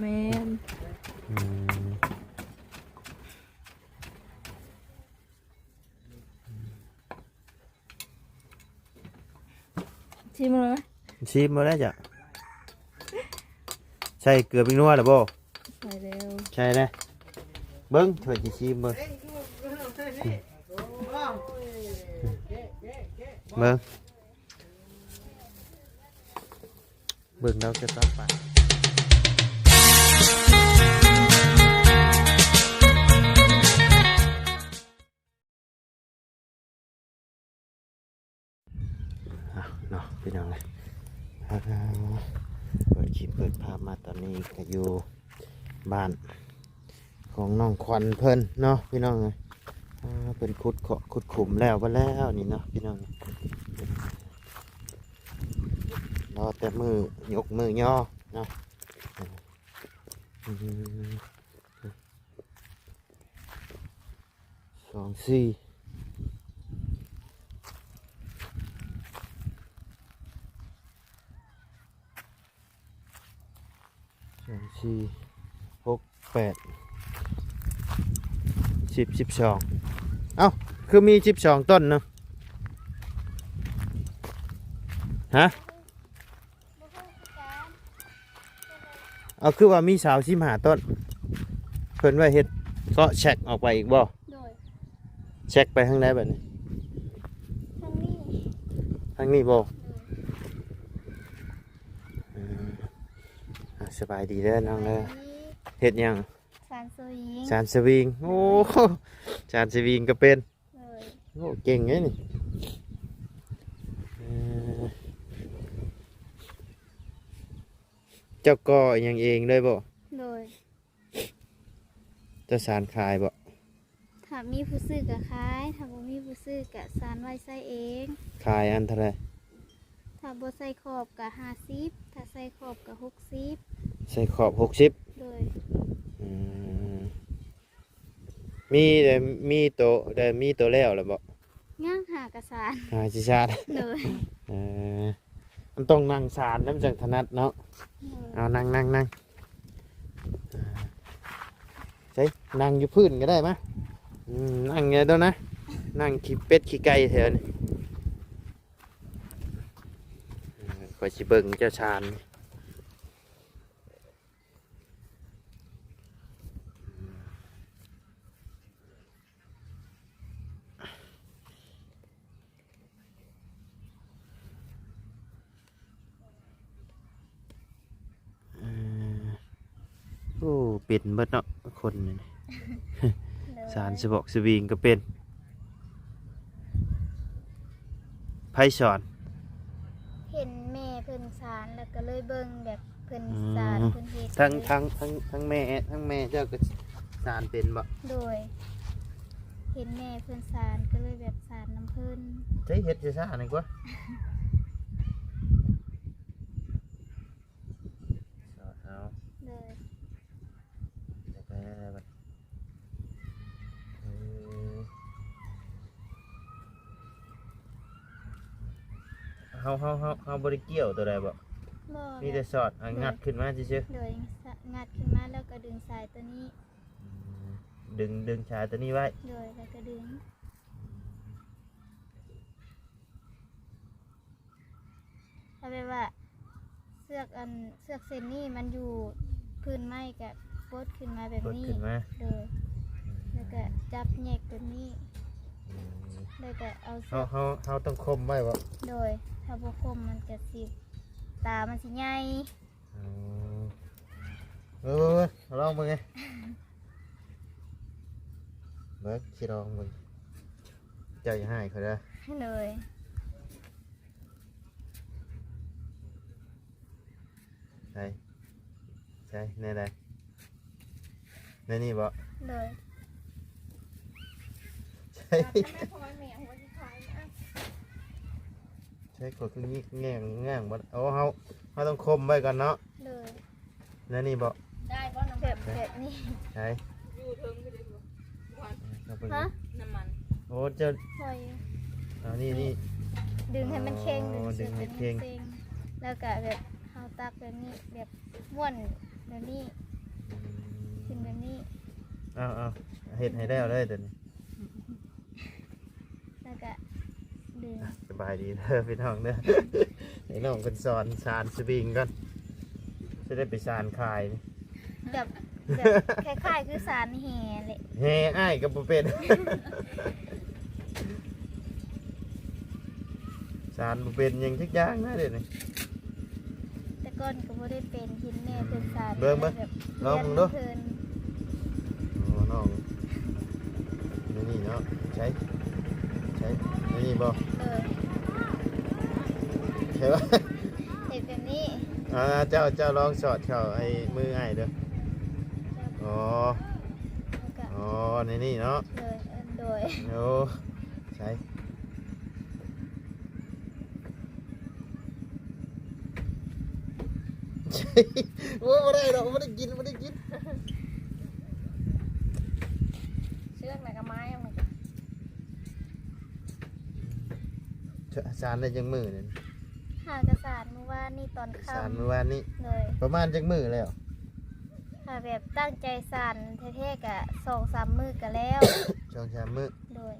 ແມ່ນ ອືມ ຊີມເລີຍ ຊີມເບິ່ງແລ້ວຈ້ະ ໃສ່ເກືອພິກນົວແລ້ວບໍ່? ໃສ່ແລ້ວ ໃສ່ແລ້ວ ເບິ່ງ ເພິ່ນຊິຊີມເບິ່ງ ເບິ່ງ ເບິ່ງແລ້ວຈະຕັບປາກ. ເອົາເນາະ ພີ່ນ້ອງເອີຍ ເປີດຄລິບເປີດພາບມາຕອນນີ້ກໍຢູ່ບ້ານຂອງນ້ອງຂວັນເພິ່ນເນາະ ພີ່ນ້ອງເອີຍ ອ່າ ເພິ່ນຂຸດເຄາະຂຸດຂຸມແລ້ວ ເບິດແລ້ວນີ້ເນາະ ພີ່ນ້ອງເອີຍ ລໍແຕ່ມື້ຍົກມື້ຍໍເນາະ ອືມ ສອງ ສີ່ ສອງ ສີ່ ຫົກ ແປດ ສິບ ສິບສອງ ເອົ້າ ຄືມີສິບສອງຕົ້ນເນາະ ຮະ? ເອົາ ຄືວ່າມີຊາວສິບຫ້າຕົ້ນ ເພິ່ນໄວ້ເຮັດເກາະແຊັກອອກໄປອີກບໍ່? ໂດຍ ແຊັກໄປທາງໃດບັດນີ້? ທາງນີ້ ທາງນີ້ບໍ່? ໂດຍ ເອີ ອ່າ ສະບາຍດີເດີນ້ອງເດີ ສະບາຍດີ ເຮັດຫຍັງ? ສານສະວິງ ສານສະວິງ ໂອ້ ໂດຍ ສານສະວິງກໍເປັນ ໂດຍ ໂອ້ ເກັ່ງເດ້ນີ້ ເອີ ເຈົ້າກໍ່ຫຍັງເອງເລີຍບໍ່? ໂດຍ ເຈົ້າສານຂາຍບໍ່? ຖ້າມີຜູ້ຊື້ກໍຂາຍ ຖ້າບໍ່ມີຜູ້ຊື້ກໍສານໄວ້ໃຊ້ເອງ ຂາຍອັນເທົ່າໃດ? ຖ້າບໍ່ໃສ່ຂອບກໍຫ້າສິບ ຖ້າໃສ່ຂອບກໍຫົກສິບ ໃສ່ຂອບຫົກສິບ ໂດຍ ອືມ ມີແຕ່ ມີໂຕ ແຕ່ມີໂຕແລ້ວແລ້ວບໍ່? ຍັງ ຫາກະສານ ຫາຊິສານ ໂດຍ ເອີ ມັນຕ້ອງນັ່ງສານນຳຈັ່ງຖະໜັດເນາະ ໂດຍ ເອົາ ນັ່ງ ນັ່ງ ນັ່ງ ໃສ່ ນັ່ງຢູ່ພື້ນກໍໄດ້ມາ ອືມ ນັ່ງຢູ່ໂດນນະ ນັ່ງຂີ້ເປັດຂີ້ໄກ່ແຖວນີ້ ເອີ ຂ້ອຍຊິເບິ່ງເຈົ້າສານ. ເອີ ໂອ້ ເປັນເບິດເນາະ ຄົນນີ້ ໂດຍ ສານສະບອກສະວິງກໍເປັນ ໃຜສອນ? ເຫັນແມ່ເພິ່ນສານ ແລ້ວກໍເລີຍເບິ່ງແບບເພິ່ນ ອືມ ສານ ເພິ່ນເຮັດ ທັງ ເລີຍ ທັງ ທັງ ທັງແມ່ ທັງແມ່ເຈົ້າກໍສານເປັນບໍ່? ໂດຍ ເຫັນແມ່ເພິ່ນສານ ກໍເລີຍແບບສານນຳເພິ່ນ ໃຊ້ເຮັດຊ້າໆ ນີ້ກວ່າ ສອນເອົາ ໂດຍ ແລ້ວກໍ ເອີ ເຮົາ ເຮົາ ເຮົາ ເຮົາບໍ່ໄດ້ກ່ຽວໂຕໃດບໍ່? ບໍ່ ມີແຕ່ສອດ ອ່າ ແບບ ງັດຂຶ້ນມາຊື່ໆ ໂດຍ ງັດຂຶ້ນມາແລ້ວກໍດຶງສາຍໂຕນີ້ ອືມ ດຶງ ດຶງສາຍໂຕນີ້ໄວ້ ໂດຍ ແລ້ວກໍດຶງ ອືມ ຖ້າແບບວ່າເຊືອກ ອັນ ເຊືອກເສັ້ນນີ້ມັນຢູ່ພື້ນໄມ້ ກະປົດຂຶ້ນມາແບບນີ້ ປົດຂຶ້ນມາ ໂດຍ ແລ້ວກະຈັບແຍກແບບນີ້ ອືມ ແລ້ວກະເອົາເຊືອກ ເຮົາ ເຮົາ ເຮົາຕ້ອງຄົມໄວ້ບໍ່? ໂດຍ ຖ້າບໍ່ຄົມມັນກະຊິ ຕາມັນຊິໃຫຍ່ ອໍ ເອີ ລອງເບິ່ງເດ ເບິ່ງ ຊິລອງເບິ່ງ ເຈົ້າຢ່າຮ້າຍຂ້ອຍເດີ ໂດຍ ໃສ່ ໃສ່ ແນວໃດ? ໃນນີ້ບໍ່? ໂດຍ ໃສ່ ໃສ່ ຂ້ອຍຄືງຽງແງ່ງບໍ່? ໂອ້ ເຮົາ ເຮົາຕ້ອງຄົມໄວ້ກ່ອນເນາະ ໂດຍ ໃນນີ້ບໍ່? ໄດ້ບໍ່? ນ້ຳມັນ ແບບ ແບບນີ້ ໃສ່ ຢູ່ເທິງ ຮະ? ນ້ຳມັນ ໂອ້ ເຈົ້າ ຄ່ອຍ ເອົານີ້ ນີ້ ນີ້ ດຶງໃຫ້ມັນເຄັ່ງ ອໍ ດຶງໃຫ້ເຄັ່ງ ແລ້ວກະແບບເຮົາຕັກແບບນີ້ ແບບມ້ວນແບບນີ້ ນີ້ ເອົາໆ ເຮັດໃຫ້ແລ້ວເລີຍຕົວນີ້ ແລ້ວກະດຶງ ສະບາຍດີເດີພີ່ນ້ອງເດີ ໃຫ້ນ້ອງເພິ່ນສອນສານສະວິງກ່ອນ ຊິໄດ້ໄປສານຂາຍ ແບບ ແບບຄ້າຍໆຄືສານແຮ່ແຫຼະ ແຮ່ອ້າຍກໍບໍ່ເປັນ ສານບໍ່ເປັນຫຍັງຈັກຢ່າງນະດຽວນີ້ ແຕ່ກ່ອນກໍບໍ່ໄດ້ເປັນ ເຫັນແມ່ເພິ່ນສານ ເບິ່ງໆ ແບບ ລອງເບິ່ງດູ ຮຽນນຳເພິ່ນ ໂອ້ ນ້ອງ ນີ້ເນາະ ໃຊ້ ໃຊ້ ນີ້ບໍ່ ເອີ ໃຊ່ບໍ່ ເຮັດແບບນີ້ ອ່າ ເຈົ້າ ເຈົ້າລອງສອດເຂົ້າໃຫ້ມືອ້າຍເດີ ອໍ ແລ້ວກໍ ອໍ ໃນນີ້ເນາະ ໂດຍ ໂດຍ ໂອ້ ໃຊ້ ໂອ້ ບໍ່ໄດ້ດອກ ບໍ່ໄດ້ກິນ ບໍ່ໄດ້ກິນ ເຊືອກນະກະໄມ້ມັນກະ ສານໄດ້ຈັກມື້ນີ້ ຫາກະສານມື້ວານນີ້ຕອນຄ່ຳ ສານມື້ວານນີ້ ໂດຍ ປະມານຈັກມື້ແລ້ວ ຖ້າແບບຕັ້ງໃຈສານແທ້ໆກະສອງສາມມື້ກະແລ້ວ ສອງສາມມື້ ໂດຍ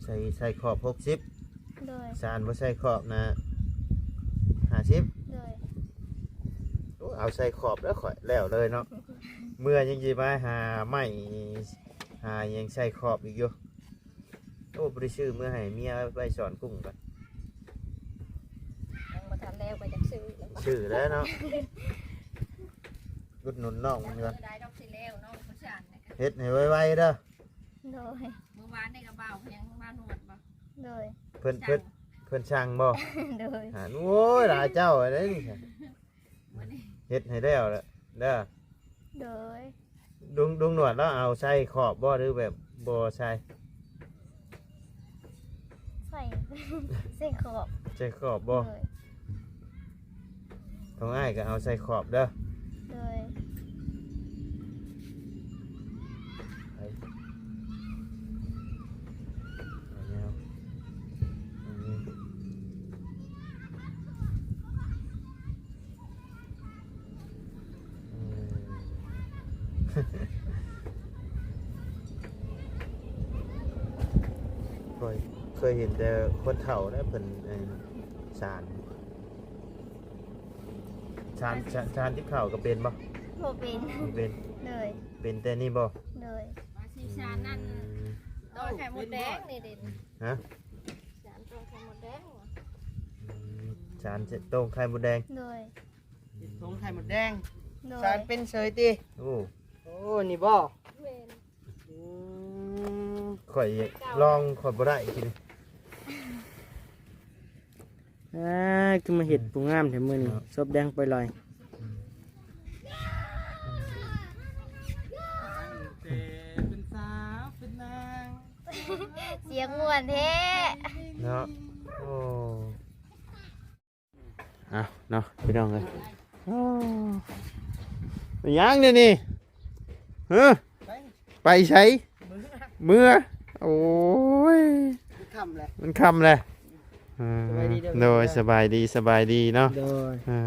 ໃສ່ ໃສ່ຂອບຫົກສິບ ໂດຍ ສານບໍ່ໃສ່ຂອບນະຫ້າສິບ ໂດຍ ໂອ້ ເອົາໃສ່ຂອບແລ້ວຂ້ອຍ ແລ້ວເລີຍເນາະ ເມື່ອຍັງຊິມາຫາໄມ້ ຫາຫຍັງໃສ່ຂອບອີກຢູ່ ໂອ້ ບໍ່ໄດ້ຊື້ເມືອໃຫ້ເມຍໄວ້ສອນກຸ້ງກ່ອນ ຍັງບໍ່ທັນແລ້ວກໍຢາກຊື້ແລ້ວ ຊື້ແລ້ວເນາະ ອຸດໜູນນ້ອງມັນກ່ອນ ໄດ້ດອກຊິແລ້ວນ້ອງຜູ້ຊ່າງ ເຮັດໃຫ້ໄວໆເດີ ໂດຍ ມື້ວານນີ້ກໍບ່າວພຽງມານວດບໍ່ ໂດຍ ເພິ່ນ ຊ່າງ ເພິ່ນ ເພິ່ນຊ່າງບໍ່ ໂດຍ ຫັ້ນ ໂອ້ຍ ຫຼາຍເຈົ້າໄດ໋ນີ້ ເຮັດໃຫ້ແລ້ວແຫຼະເດີ ໂດຍ ລຸງ ລຸງໜວດລາວເອົາໃສ່ຂອບບໍ່ ຫຼືແບບບໍ່ໃສ່ ໃສ່ ໃສ່ຂອບ ໃສ່ຂອບບໍ່ ໂດຍ ຂອງອ້າຍກໍເອົາໃສ່ຂອບເດີ ໂດຍ ໄປ ເອົາແນວ ອັນນີ້ ອືມ ຂ້ອຍເຄີຍເຫັນແຕ່ຄົນເຖົ້າແຫຼະເພິ່ນ ເອີ ສານ ສານ ສານ ສານຕິບເຂົ້າກໍເປັນບໍ່? ບໍ່ເປັນ ບໍ່ເປັນ ໂດຍ ເປັນແຕ່ນີ້ບໍ່? ໂດຍ ວ່າຊິສານນັ້ນ ອືມ ໂຕໄຂ່ມົດແດງນີ້ເດັ່ນ ຮະ? ສານໂຕໄຂ່ມົດແດງ ອືມ ສານໂຕໄຂ່ມົດແດງ ໂດຍ ເຮັດຖົງໄຂ່ມົດແດງ ໂດຍ ສານເປັນເສີຍຕິ ໂອ້ ໂອ້ ນີ້ບໍ່ ແມ່ນ ອືມ ຂ້ອຍລອງ ຂ້ອຍບໍ່ໄດ້ກິນ ອ່າ ຄືມາເຮັດຜູ້ງາມແທ້ມື້ນີ້ ເນາະ ສົບແດງປ່ອຍລອຍ ແຕ່ເປັນສາວເປັນນາງ ສຽງມ່ວນແທ້ ເນາະ ໂອ້ ເອົາເນາະ ພີ່ນ້ອງເອີຍ ໂອ້ ເປັນຫຍັງດຽວນີ້ ຮະ ໄປ ໄປໃສ? ເມືອ ເມືອ ໂອ້ຍ ຄ່ຳແລ້ວ ມັນຄ່ຳແລ້ວ ອ່າ ສະບາຍດີເດີ ໂດຍ ສະບາຍດີ ສະບາຍດີເນາະ ໂດຍ ອ່າ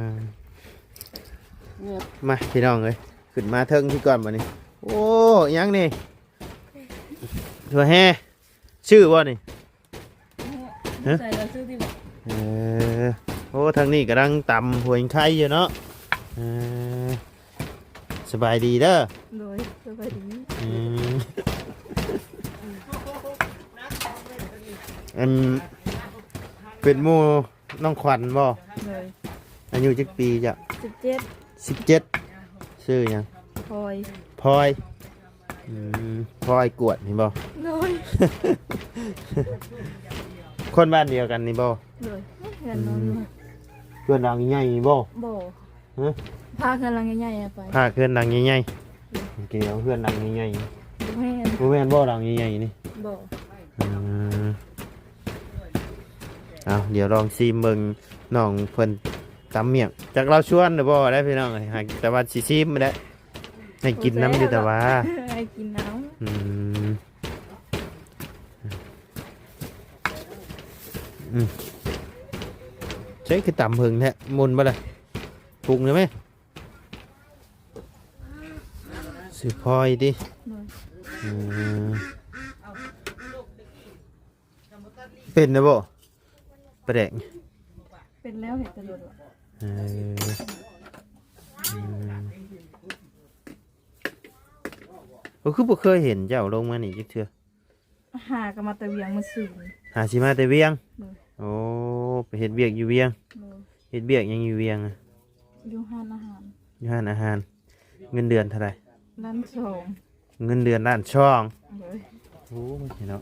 ມາ ພີ່ນ້ອງເອີຍ ຂຶ້ນມາເທິງພີ້ກ່ອນບັດນີ້ ໂອ້ ຫຍັງນີ້ ຖົ່ວແຮ່ ຊື້ບໍ່ນີ້? ຮະ? ໃສ່ລະຊື້ຕິບໍ່? ເອີ ໂອ້ ທາງນີ້ກຳລັງຕຳຫົວໄຄຢູ່ເນາະ ເອີ ສະບາຍດີເດີ ໂດຍ ສະບາຍດີ ອືມ ອັນ ເປັນໝູ່ນ້ອງຂວັນບໍ່? ໂດຍ ອາຍຸຈັກປີເຈົ້າ? ສິບເຈັດ ສິບເຈັດ ຊື່ຫຍັງ? ພອຍ ພອຍ ອືມ ພອຍກວດນີ້ບໍ່? ໂດຍ ຄົນບ້ານດຽວກັນນີ້ບໍ່? ໂດຍ ເຮືອນນອນ ອືມ ເຮືອນຫຼັງໃຫຍ່ບໍ່? ບໍ່ ຮະ? ພາກເຮືອນຫຼັງໃຫຍ່ໆໄປ ພາກເຮືອນຫຼັງໃຫຍ່ໆ ໂດຍ ໂອເຄ ເອົາເຮືອນຫຼັງໃຫຍ່ໆ ບໍ່ແມ່ນ ບໍ່ແມ່ນບໍ່ຫຼັງໃຫຍ່ໆນີ້? ບໍ່ ອືມ ເອົາ ດຽວລອງຊີມເບິ່ງ ນ້ອງເພິ່ນຕຳໝ້ຽງ ຈັກລາວຊວນຫຼືບໍ່ໄດ໋ພີ່ນ້ອງເອີຍ ຫາກແຕ່ວ່າຊິຊີມແຫຼະ ໃຫ້ກິນນຳຢູ່ແຕ່ວ່າ ໃຫ້ກິນນຳ ອືມ ອືມ ໃຊ້ຄືຕຳເພິ່ງແທ້ ມ່ວນບໍ່ລະ? ປຸງໄດ້ໄໝ? ຊື້ພອຍຕິ? ໂດຍ. ເອີ ເປັນແລ້ວບໍ່? ປາແດກ ເປັນແລ້ວ ເຮັດແຕ່ດົນລະ. ເອີ ອືມ ໂອ້ ຄືບໍ່ເຄີຍເຫັນເຈົ້າລົງມານີ້ຈັກເທື່ອ? ຫາກໍມາແຕ່ວຽງມື້ຊືນ. ຫາຊິມາແຕ່ວຽງ? ໂດຍ. ໂອ້ ໄປເຮັດວຽກຢູ່ວຽງ? ໂດຍ. ເຮັດວຽກຫຍັງຢູ່ວຽງ? ຢູ່ຮ້ານອາຫານ. ຢູ່ຮ້ານອາຫານ. ເງິນເດືອນເທົ່າໃດ? ລ້ານສອງ. ເງິນເດືອນລ້ານສອງ. ໂດຍ. ໂອ້ຍເນາະ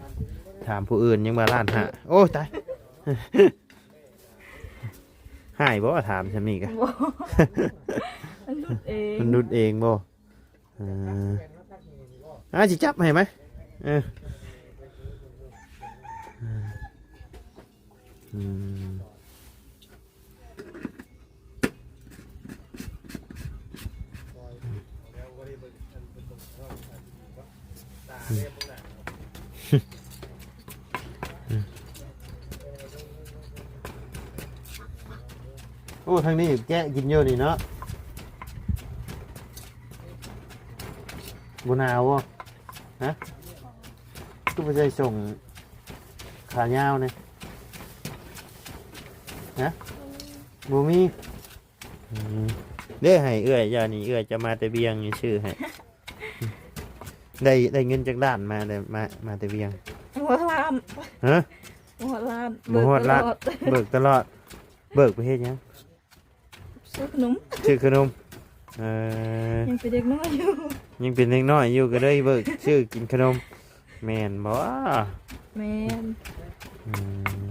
ຖາມຜູ້ອື່ນຍັງວ່າລ້ານຫ້າ. ໂອ້ຍຕາຍ ຮ້າຍບໍ່ ຖາມຊ່ຳນີ້ກະ? ບໍ່ ມັນຫຼຸດເອງ. ມັນຫຼຸດເອງບໍ່? ເອີ ອາ ຊິຈັບໃຫ້ໄໝ? ເອີ ອືມ ໂອ້ ທາງນີ້ແກະກິນຢູ່ນີ້ເນາະ. ບໍ່ໜາວບໍ່? ຮະ? ຄືບໍ່ໃສ່ສົ້ງຂາຍາວນີ້? ຮະ? ບໍ່ມີ. ອືມ ເດ້ ໃຫ້ເອື້ອຍເຈົ້ານີ້ ເອື້ອຍຈະມາແຕ່ວຽງນີ້ຊື້ໃຫ້. ໄດ້ ໄດ້ເງິນຈັກລ້ານມາ ໄດ້ມາ ມາແຕ່ວຽງ? ຫົວລ້ານ. ຮະ? ຫົວລ້ານ. ບໍ່ຮອດລ້ານ. ເບີກຕະຫຼອດ. ເບີກຕະຫຼອດ. ເບີກໄປເຮັດຫຍັງ? ຊື້ຂະໜົມ. ຊື້ຂະໜົມ. ເອີ ຍັງເປັນເດັກນ້ອຍຢູ່. ຍັງເປັນເດັກນ້ອຍຢູ່ ກໍເລີຍເບີກຊື້ກິນຂະໜົມ. ແມ່ນບໍ່? ແມ່ນ. ອືມ.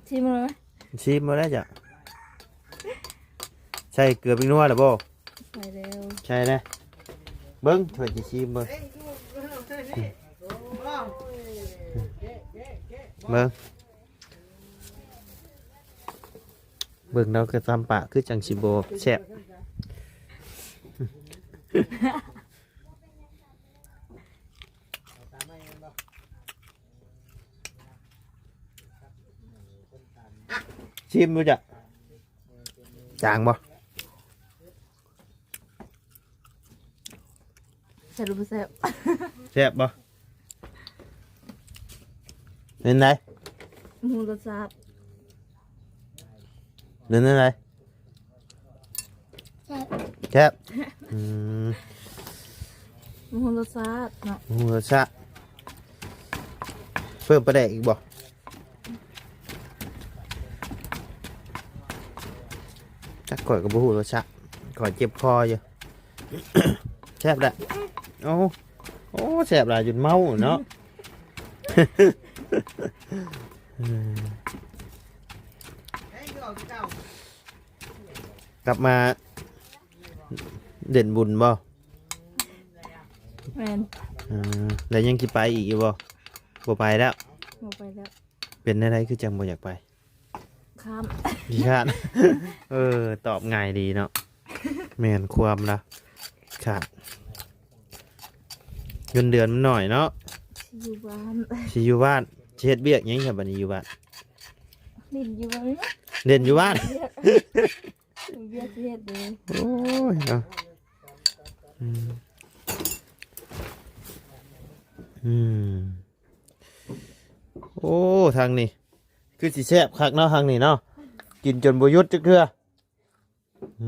ຊີມເລີຍ. ຊີມເລີຍຈ້ະ. ໃສ່ເກືອພິກນົວແລ້ວບໍ່? ໃສ່ແລ້ວ. ໃສ່ແລ້ວ. ເບິ່ງ ຂ້ອຍຊິຊີມເບິ່ງ. ເບິ່ງ ເບິ່ງແລ້ວກໍຕຳປາກຄືຈັ່ງຊິບໍ່ແຊບ. ຊີມດູຈ້ະ. ຈາງບໍ່? ແຊບຫຼືບໍ່ແຊບ? ແຊບບໍ່? ເປັນໃດ? ບໍ່ຮູ້ລົດຊາດ. ເປັນຈັ່ງໃດ? ແຊບ. ແຊບ. ອືມ. ບໍ່ຮູ້ລົດຊາດເນາະ. ບໍ່ຮູ້ລົດຊາດ. ເພີ່ມປາແດກອີກບໍ່? ຈັກ ຂ້ອຍກໍບໍ່ຮູ້ລົດຊາດ. ຂ້ອຍເຈັບຄໍຢູ່. ແຊບແຫຼະ. ໂອ້ ໂອ້ ແຊບຫຼາຍຈົນເມົາເນາະ. ກັບມາເຫຼັ້ນບຸນບໍ່? ແມ່ນ. ເອີ ແລ້ວຍັງຊິໄປອີກຢູ່ບໍ່? ບໍ່ໄປແລ້ວ. ບໍ່ໄປແລ້ວ. ເປັນແນວໃດຄືຈັ່ງບໍ່ຢາກໄປ? ຄ້ານ. ຂີ້ຄ້ານ. ເອີ ຕອບງ່າຍດີເນາະ. ແມ່ນຄວາມລະ ຄ້ານ. ເງິນເດືອນມັນໜ້ອຍເນາະ. ຊິຢູ່ບ້ານ. ຊິຢູ່ບ້ານ. ຊິເຮັດວຽກຫຍັງຊະບັດນີ້ຢູ່ບ້ານ? ຫຼິ້ນຢູ່ບ້ານ. ຫຼິ້ນຢູ່ບ້ານ. ວຽກຊິເຮັດເດ້. ໂອ້ຍເນາະ. ອືມ ອືມ. ໂອ້ ທາງນີ້ຄືຊິແຊບຄັກເນາະ ທາງນີ້ເນາະ. ກິນຈົນບໍ່ຢຸດຈັກເທື່ອ. ອື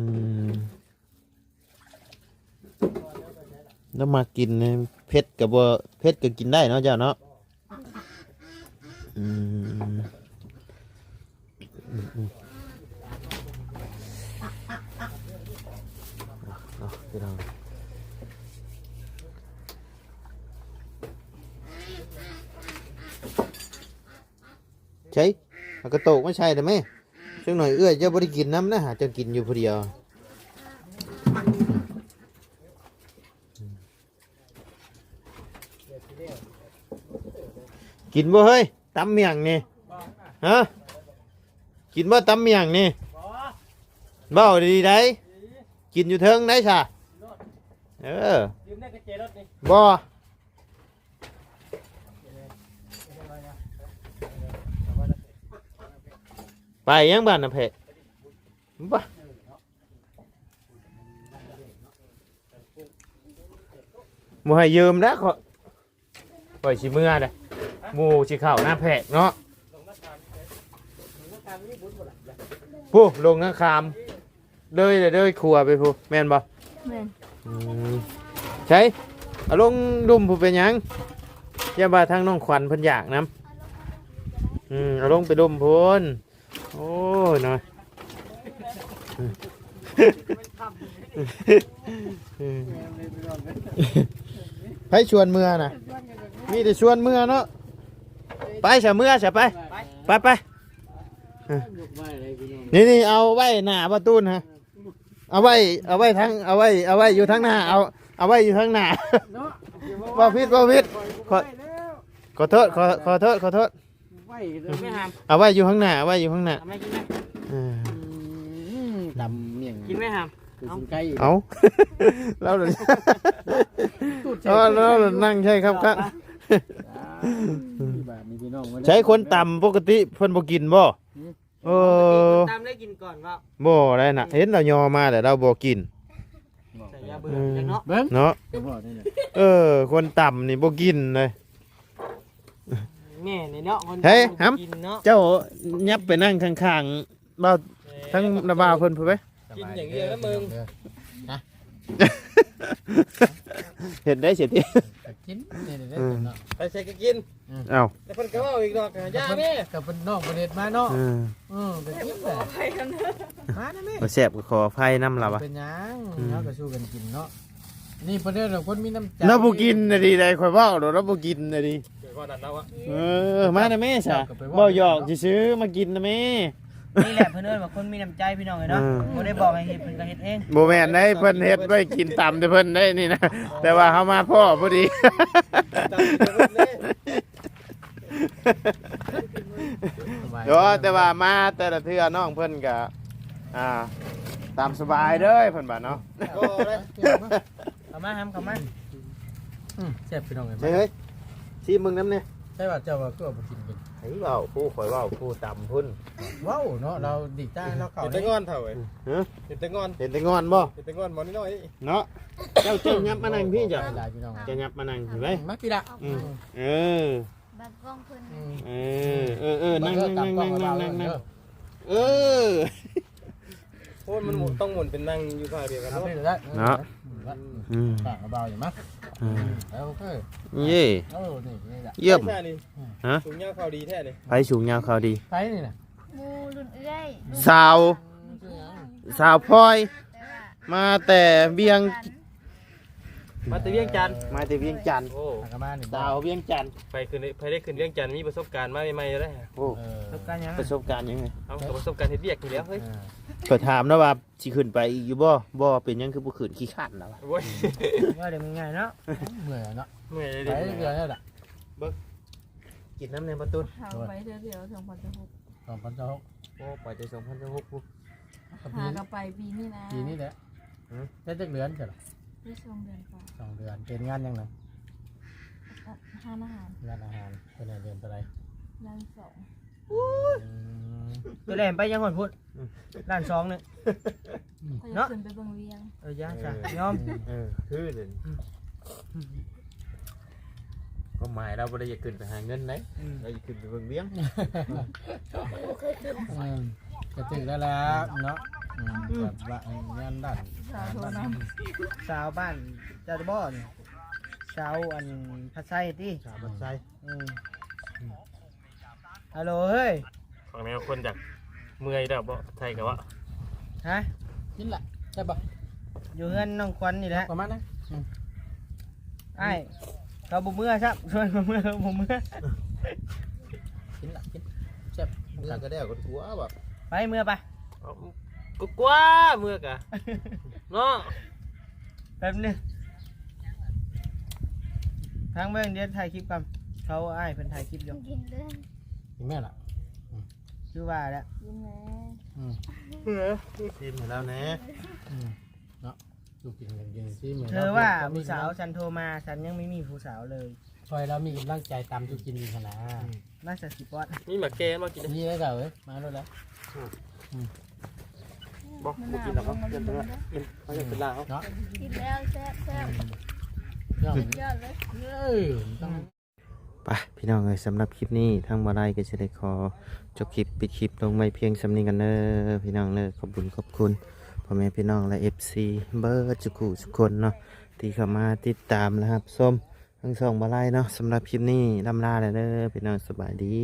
ມ. ແລ້ວມາກິນເຜັດກໍບໍ່ ເຜັດກໍກິນໄດ້ເນາະເຈົ້າເນາະ. ອືມ ອືມ ອືມ. ເອົາ ເອົາ ພີ່ນ້ອງ ໃສ່ ເອົາກະໂຕກມາໃສ່ໄດ້ໄໝ? ຈັກໜ້ອຍເອື້ອຍເຈົ້າບໍ່ໄດ້ກິນນຳນະ ຫາເຈົ້າກິນຢູ່ຜູ້ດຽວ. ກິນບໍ່ເຮີ້ຍ ຕຳໝ້ຽງນີ້? ຮະ ກິນບໍ່ຕຳໝ້ຽງນີ້? ເວົ້າດີໆໄດ໋. ກິນຢູ່ເທິງໄດ໋ຊະ. ເອີ ບໍ່. ໄປຫຍັງບ້ານນາແພະ ບໍ່ ບໍ່ໃຫ້ຢືມແລ້ວ ຂ້ອຍ ຂ້ອຍຊິເມືອເດ້ ໝູ່ຊິເຂົ້ານາແພະເນາະ ພຸ້ນ ລົງນາຂາມ ເລີຍ ເລີຍຂົວໄປພຸ້ນ ແມ່ນບໍ່? ແມ່ນ ອືມ ໃສ ເອົາລົງລຸ່ມພຸ້ນ ເປັນຫຍັງ? ຢ້ານວ່າທາງນ້ອງຂວັນເພິ່ນຢາກນຳ ອືມ ເອົາລົງໄປລຸ່ມພຸ້ນ ໂອ້ຍເນາະ ໃຜຊວນເມືອນະ? ມີແຕ່ຊວນເມືອເນາະ ໄປຊະ ເມືອຊະ ໄປ ໄປ ໄປ ນີ້ໆ ເອົາໄວ້ໜ້າປະຕູນະ ເອົາໄວ້ ເອົາໄວ້ທາງ ເອົາໄວ້ ເອົາໄວ້ຢູ່ທາງໜ້າ ເອົາ ເອົາໄວ້ຢູ່ທາງໜ້າ ເວົ້າຜິດ ເວົ້າຜິດ ຂໍ ຂໍໂທດ ຂໍ ຂໍໂທດ ຂໍໂທດ ໄວ້ ເອົາໄວ້ຢູ່ຂ້າງໜ້າ ເອົາໄວ້ຢູ່ຂ້າງໜ້າ ເອົາໄວ້ກິນໄໝ? ເອີ ອືມ ຕຳໝ້ຽງ ກິນໄໝຫຳ? ເອົາ ເອົາ ລາວ ເອົາ ລາວນັ່ງໃສ່ຄັກໆ ບາດນີ້ພີ່ນ້ອງ ໃຊ້ຄົນຕຳປົກກະຕິເພິ່ນບໍ່ກິນບໍ່? ເອີ ຕຳໄດ້ກິນກ່ອນບໍ່? ບໍ່ໄດ້ນະ ເຫັນລາວຍໍມາແລ້ວລາວບໍ່ກິນ ໃສ່ຢາເບື່ອ ອືມ ເນາະ ເນາະ ເອີ ຄົນຕຳນີ້ບໍ່ກິນເລີຍ ແມ່ນເນາະ ຄົນ ເຮີ້ຍ ຕຳບໍ່ກິນເນາະ ຫຳ ເຈົ້າຫຍັບໄປນັ່ງຂ້າງໆ ບ່າວ ເອີ ທາງນາບ່າວເພິ່ນພຸ້ນໄປ ກິນຢ່າງດຽວນະມຶງ ຮະ ເຮັດໄດ້ເສຍຕິ ກໍກິນນີ້ແຫຼະ ເອີ ເນາະ ໃຜໃສ່ກໍກິນ ອືມ ເອົ້າ ແຕ່ເພິ່ນກໍເວົ້າອີກດອກ ຢ່າແມ່ ກໍເພິ່ນນ້ອງເພິ່ນເຮັດມາເນາະ ເອີ ເອີ ກໍກິນແຫຼະ ມານະແມ່ ບໍ່ແຊບກໍຂໍອະໄພນຳລາວວ່າ ເປັນຫຍັງ ອືມ ເຮົາກໍສູ້ກັນກິນເນາະ ນີ້ເພິ່ນເອີ້ນວ່າຄົນມີນ້ຳໃຈ ລາວບໍ່ກິນນະດີໃດ ຂ້ອຍເວົ້າໂດດ ລາວບໍ່ກິນນະດີ ເອີ ມານະແມ່ຊະ ເວົ້າຫຍອກຊື່ໆ ມາກິນນະແມ່ ນີ້ແຫຼະເພິ່ນເອີ້ນວ່າຄົນມີນ້ຳໃຈພີ່ນ້ອງເອີຍເນາະ ເອີ ບໍ່ໄດ້ບອກໃຫ້ເຮັດ ເພິ່ນກໍເຮັດເອງ ບໍ່ແມ່ນໃດ ເພິ່ນເຮັດໄວ້ກິນຕຳແຕ່ເພິ່ນໄດ້ນີ້ນະ ແຕ່ວ່າເຮົາມາພໍ້ພໍດີ ໂອ້ ແຕ່ວ່າມາແຕ່ລະເທື່ອນ້ອງເພິ່ນກະ ອ່າ ຕາມສະບາຍເດີເພິ່ນວ່າເນາະ ເຂົ້າມາ ເຂົ້າມາ ອືມ ແຊບພີ່ນ້ອງເອີຍ ເຮີ້ຍ ຊີມເບິ່ງນຳແດ່ ໃຊ່ວ່າເຈົ້າວ່າຄືວ່າບໍ່ກິນເປັນ ໃຜເວົ້າ ຜູ້ຂ້ອຍເວົ້າ ຜູ້ຕຳພຸ້ນ ເວົ້າເນາະ ລາວດີຈ້າ ລາວເຂົ້າ ເປັນຕາງອນເຖົ້າເອີຍ ຮະ ເປັນຕາງອນ ເປັນຕາງອນບໍ່? ເປັນຕາງອນບໍ່? ນ້ອຍໆ ເນາະ ເຈົ້າ ເຈົ້າຫຍັບມານັ່ງພີ້ ເຈົ້າ ຫຼາຍໆ ພີ່ນ້ອງ ເຈົ້າຫຍັບມານັ່ງພີ້ໄວ້ ມາພີ້ລະ ອືມ ເອີ ບັງກ້ອງເພິ່ນ ອືມ ເອີ ເອີ ເອີ ນັ່ງ ນັ່ງ ນັ່ງ ນັ່ງ ເອີ ໂອ້ຍ ມັນ ອືມ ຕ້ອງໝູນເປັນນັ່ງຢູ່ຂ້າງດຽວກັນເນາະ ເນາະ ອືມ ອືມ ປາກເບົາໆ ຢູ່ມະ ອືມ ເອີ ໂອເຄ ເຢ້ ເອີ ນີ້ ນີ້ລະ ຢ້ຽມ ໃຜຊະນີ້ ຮະ ສູງຍາວເຂົ້າດີແທ້ນີ້ ໃຜສູງຍາວເຂົ້າດີ ໃຜນີ້ນະ ໝູ່ລຸ້ນເອື້ອຍ ສາວ ສາວພອຍ ແຕ່ວ່າ ມາແຕ່ວຽງ ມາແຕ່ວຽງຈັນ ມາແຕ່ວຽງຈັນ ໂອ້ ສາວວຽງຈັນ ໃຜຂຶ້ນ ໃຜໄດ້ຂຶ້ນວຽງຈັນ ມີປະສົບການມາໃໝ່ໆ ແລ້ວ ໂອ້ ເອີ ປະສົບການຫຍັງ ປະສົບການຫຍັງ ເອົາ ກໍປະສົບການເຮັດວຽກນີ້ແຫຼະ ເຮີ້ຍ ເອີ ຂ້ອຍຖາມນະວ່າ ຊິຂຶ້ນໄປອີກຢູ່ບໍ່? ບໍ່ ເປັນຫຍັງຄືບໍ່ຂຶ້ນ? ຂີ້ຄ້ານລະວະ ໂອ້ຍ ວ່າໄດ້ເມື່ອຍເນາະ ເມື່ອຍເນາະ ເມື່ອຍເດ້ ໄປເດືອນແລ້ວລະ ເບິ່ງ ກິນນຳແດ່ປະຕູນ ເຮົາໄປເທື່ອດຽວ ສອງພັນຊາວຫົກ ສອງພັນຊາວຫົກ ໂອ້ ໄປແຕ່ສອງພັນຊາວຫົກພຸ້ນ ຫາກໍໄປປີນີ້ນະ ປີນີ້ແຫຼະ ຫື ໄດ້ຈັກເດືອນຊະລະ? ໄດ້ສອງເດືອນກວ່າ ສອງເດືອນ ເປັນງານຫຍັງນະ? ຮ້ານອາຫານ ຮ້ານອາຫານ ເພິ່ນໃຫ້ເດືອນເທົ່າໃດ? ລ້ານສອງ ອືມ ຕົວແຫຼມໄປຍັງຮອດພຸ້ນ ອືມ ລ້ານສອງນີ້ ອືມ ເນາະ ເພິ່ນໄປເບິ່ງວຽງ ເອີ ຢ່າຊະ ເອີ ຍອມ ເອີ ຄືເດ້ ອືມ ຄວາມໝາຍລາວບໍ່ໄດ້ຢາກຂຶ້ນໄປຫາເງິນໃດ ອືມ ລາວຢາກຂຶ້ນໄປເບິ່ງວຽງ ອືມ ກໍຖືກແລ້ວລະເນາະ ອືມ ອືມ ແບບວ່າງານດ້ານ ສາວໂທນຳ ສາວບ້ານເຈົ້າບໍ່ນີ້ ສາວອັນພັດໄຊຕິ ສາວພັດໄຊ ອືມ ອືມ ຮັລໂຫຼເຮີ້ຍ ຟັງແນວຄົນຢາກເມື່ອຍແລ້ວບໍ່ ໄທກະວ່າ ຮະ ກິນລະ ແຊບບໍ່? ຢູ່ເຮືອນນ້ອງຂວັນນີ້ແຫຼະ ປະມານນັ້ນ ອືມ ອ້າຍ ເຂົາບໍ່ເມືອຊ້ຳ ຊວນເຂົາເມືອ ເຂົາບໍ່ເມືອ ກິນລະ ກິນ ແຊບ ເມືອກະໄດ້ ກະກົວບາດ ໄປ ເມືອໄປ ເອົາ ກະກົວ ເມືອກະ ເນາະ ແປັບໜຶ່ງ ທາງເບິ່ງ ດຽວຖ່າຍຄລິບກ່ອນ ເຂົາ ອ້າຍເພິ່ນຖ່າຍຄລິບຢູ່ ກິນເລີຍ ກິນແມ່ລະ ອືມ ຄືວ່າແຫຼະ ກິນແມ່ ອືມ ຊີມໃຫ້ລາວແດ່ ອືມ ເນາະ ຢູ່ກິນກັນກິນຊີມໃຫ້ລາວ ເທີວ່າຜູ້ສາວ ສັນໂທມາ ສັນຍັງໄມ່ມີຜູ້ສາວເລີຍ คอยเรามีกำลังใจตามทุกกินอีกหั่นนะ น่าจะสิปอด มีหมากแกงมากิน นี่ได้เจ้าเอ้ย มาแล้วแล้ว บ่บ่กินแล้วก็เดี๋ยวเดี๋ยวเดี๋ยวกินเขาจะเป็นลาว เนาะ กินแล้วแซ่บแซ่บ เนาะ สุดยอดเลย เออต้อง ไปพี่น้องเอ้ย สำหรับคลิปนี้ทางบ่าวไร่ก็สิได้ขอจบคลิปปิดคลิปลงไว้เพียงส่ำนี้กันเด้อพี่น้องเด้อ ขอบบุญขอบคุณพ่อแม่พี่น้องและ เอฟซี เบิดสุขุสุคนเนาะ ที่เข้ามาติดตามและรับชมทั้งช่องบ่าวไร่เนาะ สำหรับคลิปนี้ล่ำลาแล้วเด้อพี่น้อง สบายดี